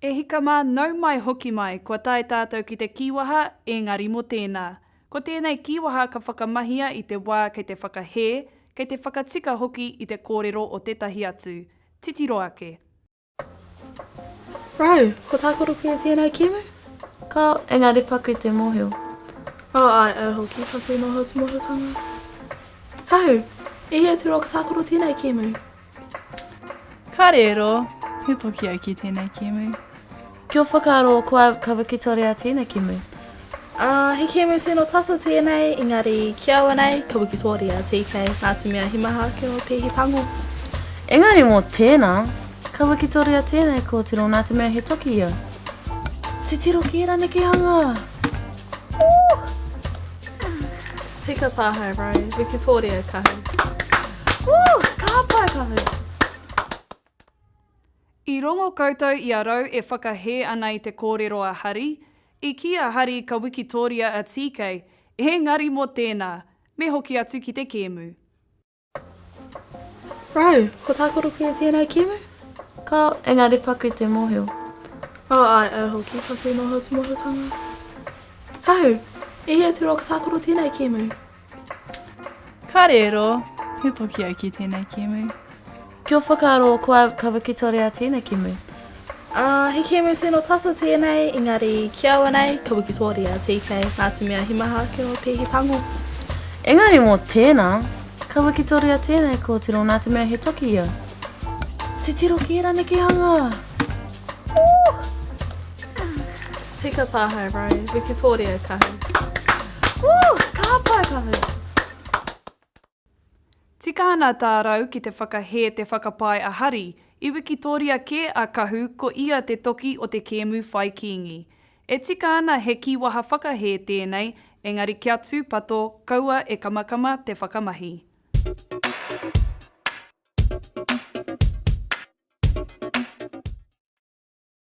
E hika mā, nau mai hoki mai, kua tae tātou ki te kīwaha, ēngari mō tēnā. Ko tēnei kīwaha ka whakamahia i te wā kei te whakahē, kei te whakatika hoki i te kōrero o tētahi atu. Titiro ake. Rau, ko tākaro koe tēnei kēmu? Kao, engari paku te mōhio. Oh, āe, au hoki, paku noho te mōhiotanga. Kahu, e hia tūrua ka tākaro tēnei kēmu? Kāre e ro, he toki au ki tēnei kēmu. Kia whakaaro kua ka wikitoria tēnei kēmu. Uh, he kēmu tino tata tēnei, engari ki aua nei, ka wikitoria TK, nā te mea he maha ake o Pēhi Pango. Engari mō tēnā, ka wikitoria tēnei kōtiro nā te mea he toki ia. Titiro ki ērā nekehanga! Ooh! Tika tāhau, bro. Wikitoria kahu. Woo! Ka pai kahu! I rongo koutou i a Rau e whakahē ana i te kōrero a Hari? I kī a Hari ka wikitoria a TK, ēngari mō tēnā! Me hoki atu ki te kēmu. Rau, ko tākaro koe tēnei kēmu? Kao, engari paku te mōhio. Oh, āe, au hoki, paku noho te mōhiotanga. Kahu, e hia tūrua ka tākaro tēnei kēmu? Kāre e ro, he toki au ki tēnei kēmu. Kia whakaaro kua ka wikitoria tēnei kēmu. Uh, he kēmu tino tata tēnei, engari ki aua nei, ka wikitoria TK, nā te mea he maha ake o Pēhi Pango. Engari mō tēnā, ka wikitoria tēnei kōtiro nā te mea he toki ia. Titiro ki ērā nekehanga! Ooh! Tika tāhau, bro. Wikitoria kahu. Ooh! Ka pai kahu! Tika ana tā Rau ki te whakahē te whakapae a Hari, i wikitoria kē a Kahu ko ia te toki o te kēmu whai kīngi. E tika ana he kīwaha whakahē tēnei, engari kia tūpato, kaua e kamakama te whakamahi.